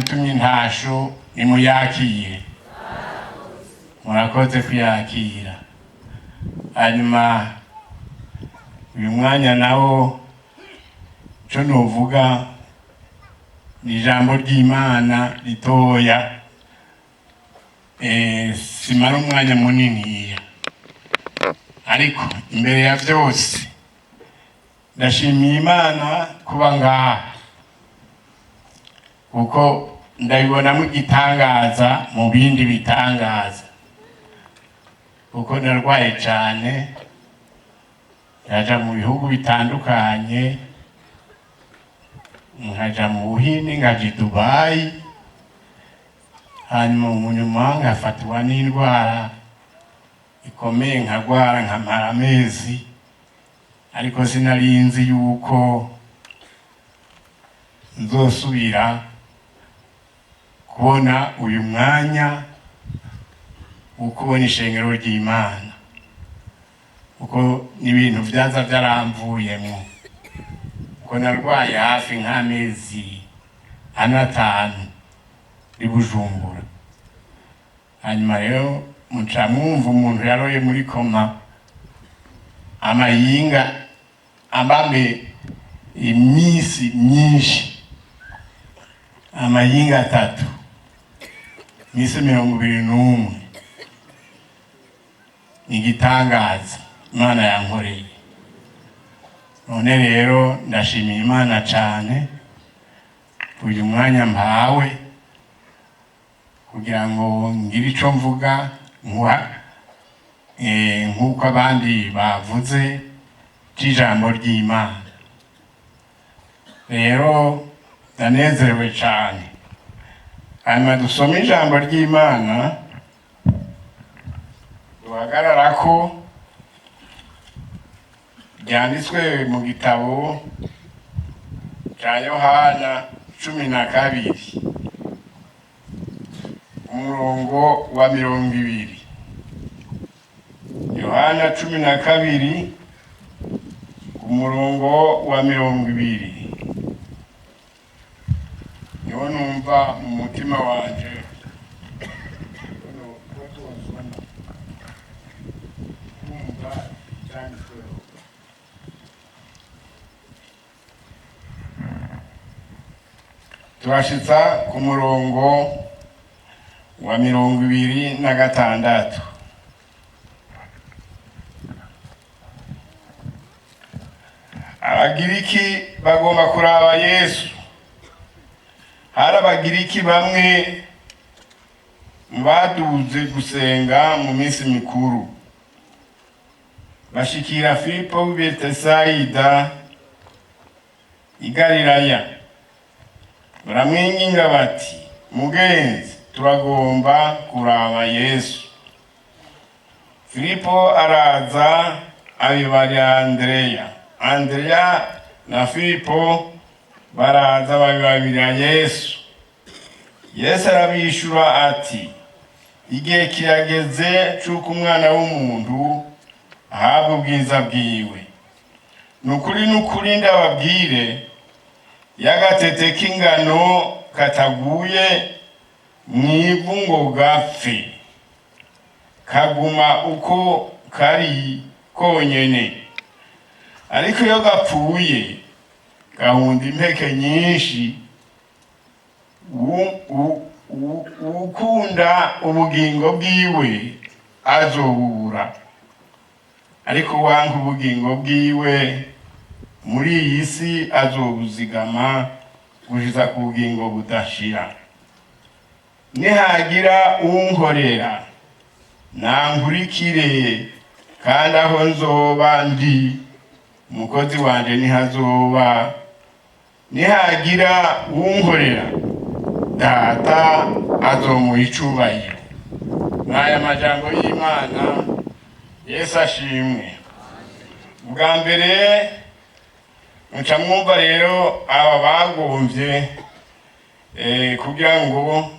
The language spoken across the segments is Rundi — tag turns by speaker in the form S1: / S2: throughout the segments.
S1: Yadutumye intasho, nimuyakire. Murakoze kuyakira. Hanyuma uyu mwanya nawo, cyo nuvuga ni ijambo ry'Imana ritoya. Simara umwanya muniniya, ariko imbere ya byose ndashimiye Imana kuba ngaha, kuko ndabibonamo igitangaza mu bindi bitangaza, kuko narwaye cyane, nkaja mu bihugu bitandukanye, nkaja mu Buhindi, nkaja i Dubayi, hanyuma mu nyuma nkafatwa n'indwara ikomeye, nkagwara nkamara amezi, ariko sinari nzi yuko nzosubira kubona uyu mwanya wo kubona ishengero ry'Imana, kuko n'ibintu byaza byaramvuyemo, kuko narwaye hafi nk'amezi 4, 5 i Bujumbura. Hanyuma rero muca mwumva umuntu yaroye muri coma amayinga ambame iminsi myinshi, amayinga 3, iminsi 21. Ni igitangaza Imana yankoreye. None rero ndashimiye Imana cyane uyu mwanya mpawe kugira ngo ngire ico mvuga nk'uko abandi bavuze cy'ijambo ry'Imana. Rero ndanezerewe cyane. Hanyuma dusome ijambo ry'Imana duhagarara ko ryanditswe mu gitabo cya Yohana 12, umurongo wa 20. Yohana 12, umurongo wa 20, niwo numva mu mutima wanje kumva icyanditsweho. Turashitsa ku murongo wa 26. Abagiriki bagomba kuraba Yesu. Hari Abagiriki bamwe baduze gusenga mu minsi mikuru, bashikira Filipo w'i Betesayida i Galilaya, baramwinginga bati: "Mugenzi, turagomba kuraba Yesu." Filipo araza abibarira Andereya. Andereya na Filipo baraza babibabira Yesu. Yesu arabishura ati: "Igihe kirageze c'uko Umwana w'umuntu ahabwa ubwiza bwiwe. Ni ukuri, ni ukuri, ndababwire, iyo agatete k'ingano kataguye mu ivu ngo gapfe, kaguma uko kari konyene, ariko iyo gapfuye gahunda impeke nyinshi. Ukunda ubugingo bwiwe azobubura, ariko wanka ubugingo bwiwe muri iyi si azobuzigama gushitsa ku bugingo budashira. Nihagira unkorera, nankurikire, kandi aho nzoba ndi, umukozi wanje nihazoba. Nihagira unkorera, Data azomuha icubahiro." N'aya majambo y'Imana. Yesu ashimwe. Bwa mbere muca mwumva rero aba bagomvye kugira ngo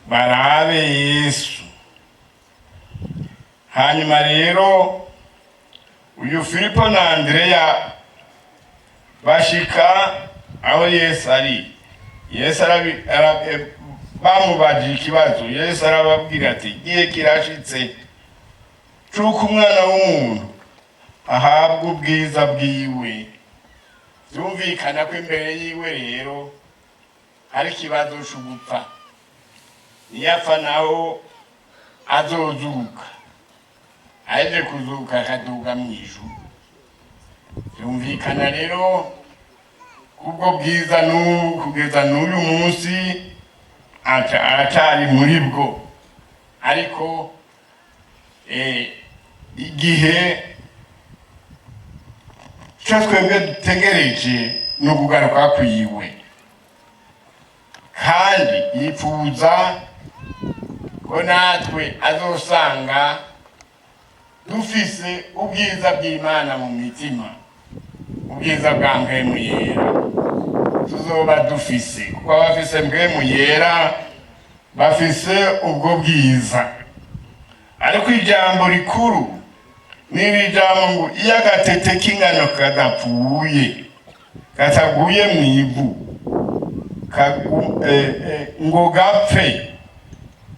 S1: barabe Yesu. Hanyuma rero uyu Filipo na Andereya bashika aho Yesu ari. Yesu bamubajije ikibazo, Yesu arababwira ati: "Igihe kirashitse c'uko Umwana w'umuntu ahabwa ubwiza bwiwe." Vyumvikana ko imbere yiwe rero hari ikibazo c'ugupfa. Niyapfa naho azozuka, aje kuzuka akaduga mw'ijuru. Vyumvikana rero kubwo bwiza n'ubu kugeza n'uyu munsi aracari muri bwo, ariko igihe cyo twebwe dutegereje ni ukugaruka kwiwe, kandi yifuza ko natwe azosanga dufise ubwiza bw'Imana mu mitima, ubwiza bwa Mpwemu Yera tuzoba dufise, kuko abafise Mpwemu Yera bafise ubwo bwiza. Ariko ijambo rikuru ni iri jambo ngo: "Iyo agatete k'ingano kadapfuye, kataguye mu ivu ngo gapfe,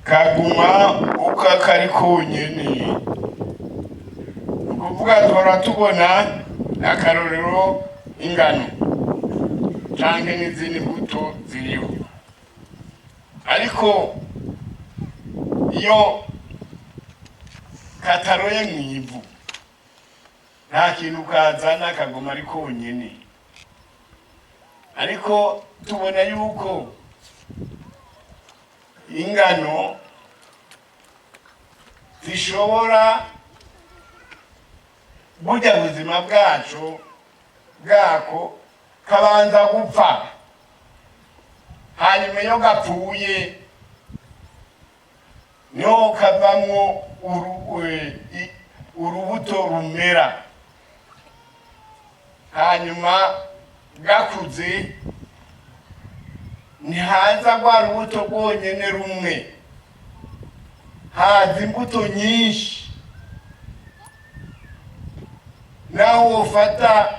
S1: kaguma uko kari konyene." Ni ukuvuga duhora tubona akarorero ingano canke n'izindi mbuto ziriho, ariko iyo kataroye mu ivu nta kintu kazana, kaguma ari konyene. Ariko tubona yuko ingano zishobora burya buzima bwacu bwako kabanza gupfa, hanyuma iyo gapfuye niho kavamwo urubuto rumera. Hanyuma gakuze ntihaza rwa rubuto rwonyene rumwe, haza imbuto nyinshi. Naho wofata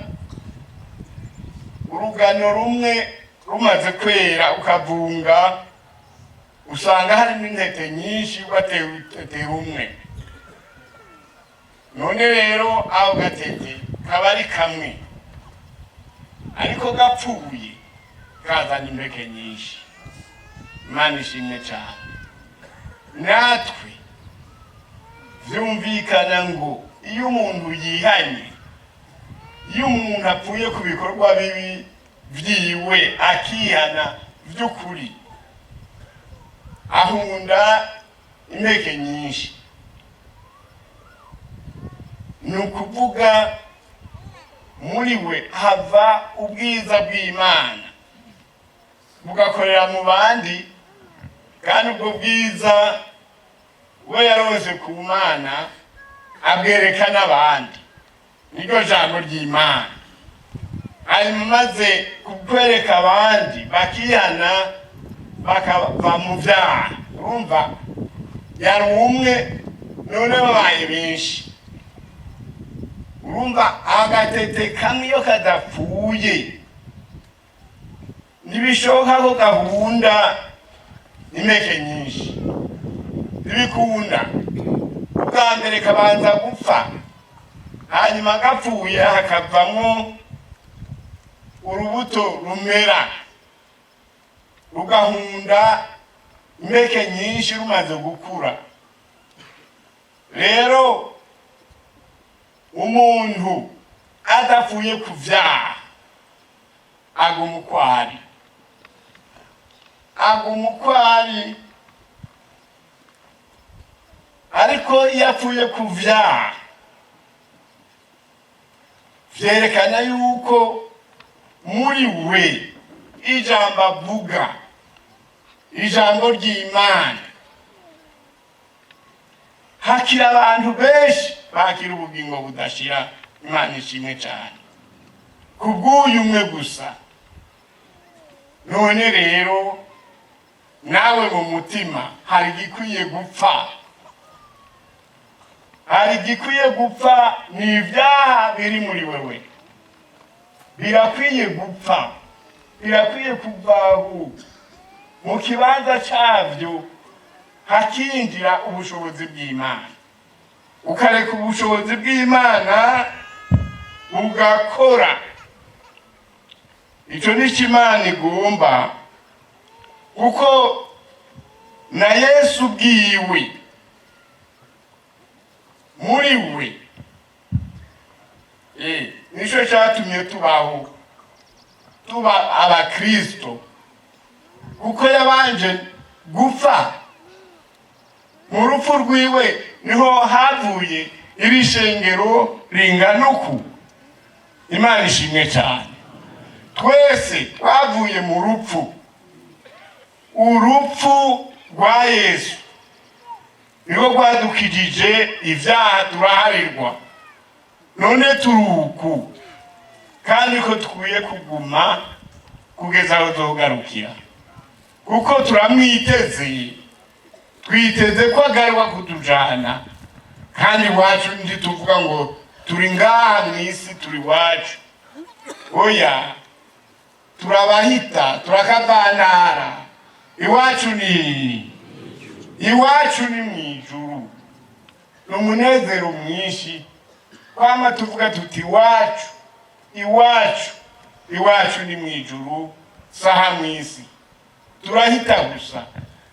S1: urugano rumwe rumaze kwera ukavunga, usanga harimo intete nyinshi watewe utete rumwe. None rero aho gatete kaba ari kamwe, ariko gapfuye kazana impeke nyinshi. Imana ishimwe cyane. Natwe vyumvikana ngo iyo umuntu yihanye, iyo umuntu apfuye ku bikorwa bibi vyiwe akihana vy'ukuri, ahunda impeke nyinshi. Ni ukuvuga muri we hava ubwiza bw'Imana bugakorera mu bandi, kandi ubwo bwiza we yaronse ku Mana abwereka n'abandi, niryo jambo ry'Imana. Hanyuma maze kukwereka abandi bakihana bakava mu vyaha, urumva yari umwe none babaye benshi. Urumva agatete kamwe iyo kadapfuye ntibishoboka ko gahunda impeke nyinshi, ntibikunda. Ubwa mbere kabanza gupfa, hanyuma gapfuye hakavamwo urubuto rumera rugahunda impeke nyinshi rumaze gukura. Rero umuntu adapfuye ku vyaha aguma uko ari, aguma uko ari. Ariko iyo apfuye ku vyaha, vyerekana yuko muri we ijambo avuga, ijambo ry'Imana, hakira abantu benshi bakira ubugingo budashira. Imana ishimwe cyane kubw'uyu umwe gusa. None rero nawe mu mutima hari igikwiye gupfa, hari igikwiye gupfa, ni ibyaha biri muri wewe birakwiye gupfa. Birakwiye kuvaho, mu kibanza cyabyo hakinjira ubushobozi bw'Imana, ukareka ubushobozi bw'Imana bugakora. Icyo ni cyo Imana igomba, kuko na Yesu ubwiwe muri we nicyo cyatumye tubaho, tuba abakristo, kuko yabanje gupfa. Mu rupfu rwiwe niho havuye iri shengero ringana uku. Imana ishimwe cyane. Twese twavuye mu rupfu. Urupfu rwa Yesu nirwo rwadukijije ibyaha, turaharirwa, none turi uku, kandi ko tukwiye kuguma kugeza aho tugarukira, kuko turamwiteze, twiteze ko agaruka kutujana. Kandi iwacu ntituvuga ngo turi ngaha mu isi, turi iwacu. Oya, turabahita, turakavantara. Iwacu ni iwacu, ni mu ijuru. Ni umunezero mwinshi kwama tuvuga tuti: "Iwacu, iwacu, iwacu ni mu ijuru, saha mu isi turahita gusa."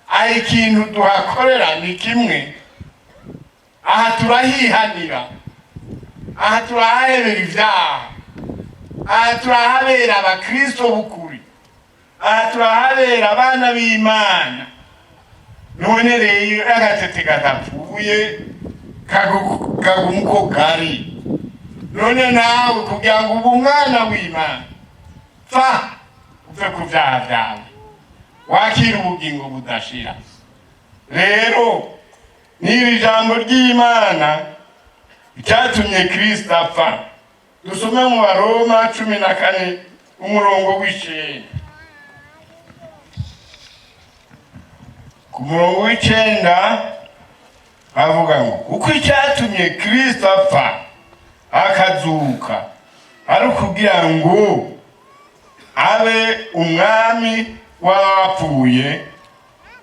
S1: Aha ikintu duhakorera ni kimwe: aha turahihanira, aha turahahebera ibyaha, aha turahabera abakristo b'ukuri, aha turahabera abana b'Imana. None rero agatete kadapfuye kaguma uko kari. None nawe kugira ngo ube umwana w'Imana, pfa uve ku byaha byawe, wakira ubugingo budashira. Rero n'iri jambo ry'Imana icyatumye Kristo apfa, dusome mu Baroma 14, umurongo w'9. Ku murongo w'9 havuga ngo: "Kuko icyatumye Kristo apfa akazuka ari ukugira ngo abe umwami w'abapfuye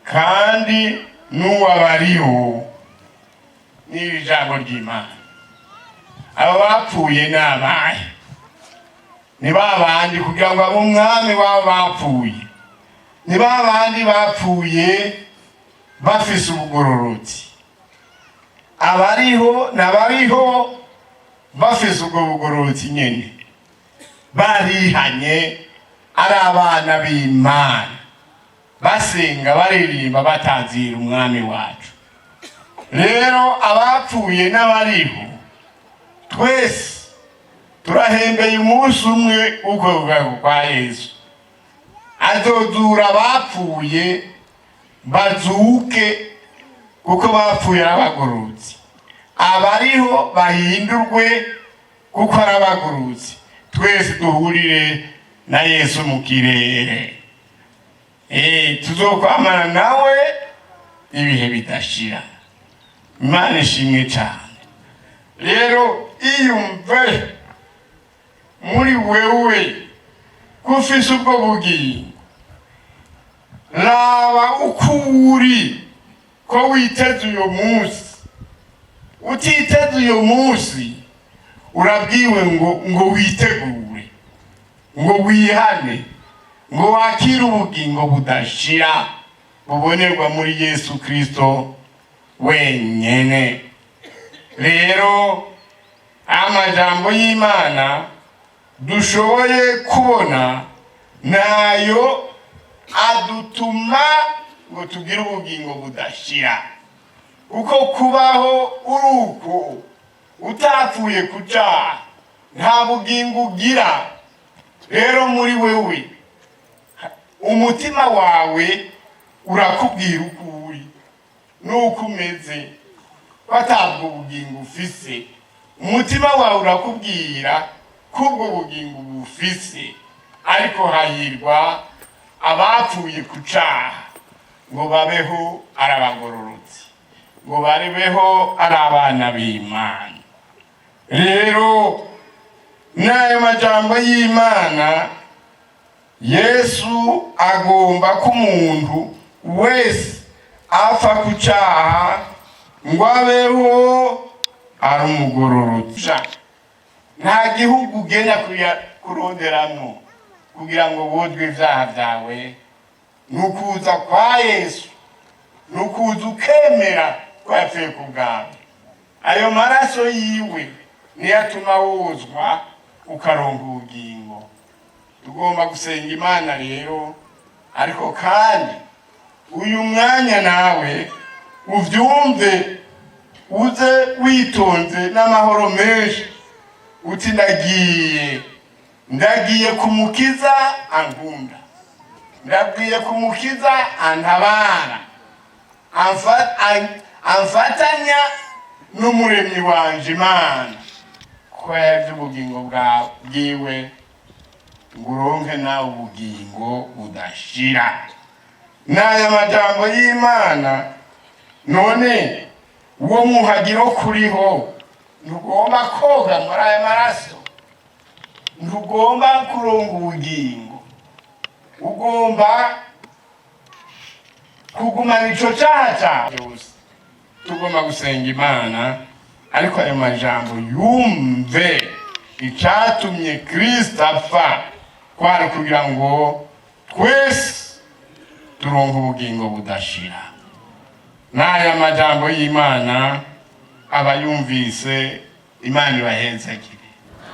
S1: kandi n'uw'abariho." N'iri jambo ry'Imana, abo bapfuye ni abahe? Ni ba bandi, kugira ngo abe umwami w'abo bapfuye, ni ba bandi bapfuye bafise ubugororotsi. Abariho n'abariho bafise ubwo bugororotsi nyene, barihanye, ari abana b'Imana, basenga, baririmba, batazira umwami wacu. Rero abapfuye n'abariho twese turahembeye umunsi umwe w'ukugaruka kwa Yesu. Azozura abapfuye bazuke, kuko bapfuye ari abagororotsi, abariho bahindurwe kuko ari abagororotsi, twese duhurire na Yesu mu kirere. Tuzokwamana nawe ibihe bidashira. Imana ishimwe cyane. Rero iyumve muri wewe ko ufise ubwo bugingo. Raba uko uri, ko witeze uyo munsi. Utiteze uyo munsi, urabwiwe ngo witegure, ngo wihane, ngo wakire ubugingo budashira bubonerwa muri Yesu Kristo wenyene. Rero amajambo y'Imana dushoboye kubona nayo adutuma ngo tugire ubugingo budashira, kuko kubaho uri uko utapfuye kucaha nta bugingo ugira. Rero muri wewe, umutima wawe urakubwira uko uri n'uko umeze, ko atabwo bugingo ufise. Umutima wawe urakubwira ko ubwo bugingo bufise. Ariko hahirwa abapfuye ku caha, ngo babeho ari abagororotsi, ngo babeho ari abana b'Imana. Rero n'ayo majambo y'Imana. Yesu agomba ko umuntu wese apfa ku cyaha ngo abeho ari umugororotsi. Nta gihugu ugenda kuronderamwo kugira ngo wozwe ibyaha byawe. Ni ukuza kwa Yesu, ni ukuza ukemera ko yapfuye ku bwawe. Ayo maraso yiwe niyo atuma wozwa, ukaronka ubugingo. Tugomba gusenga Imana rero, ariko kandi uyu mwanya nawe uvyumve, uze witonze n'amahoro menshi, uti: "Ndagiye, ndagiye ku Mukiza ankunda, ndabwiye ku Mukiza antabara, amfatanya n'Umuremyi wanje Imana, ko yavye ubugingo bwiwe ngo uronke nawe ubugingo budashira." N'aya majambo y'Imana. None uwo muhagiro kuriho, ntugomba koga muri aya maraso? Ntugomba kuronga ubugingo? Ugomba kugumana ico caha cawe byose? Tugomba gusenga Imana, ariko ayo majambo yumve. Icatumye Kristo apfa kwari kugira ngo twese turonke ubugingo budashira. N'aya majambo y'Imana, abayumvise, Imana ibahezagire.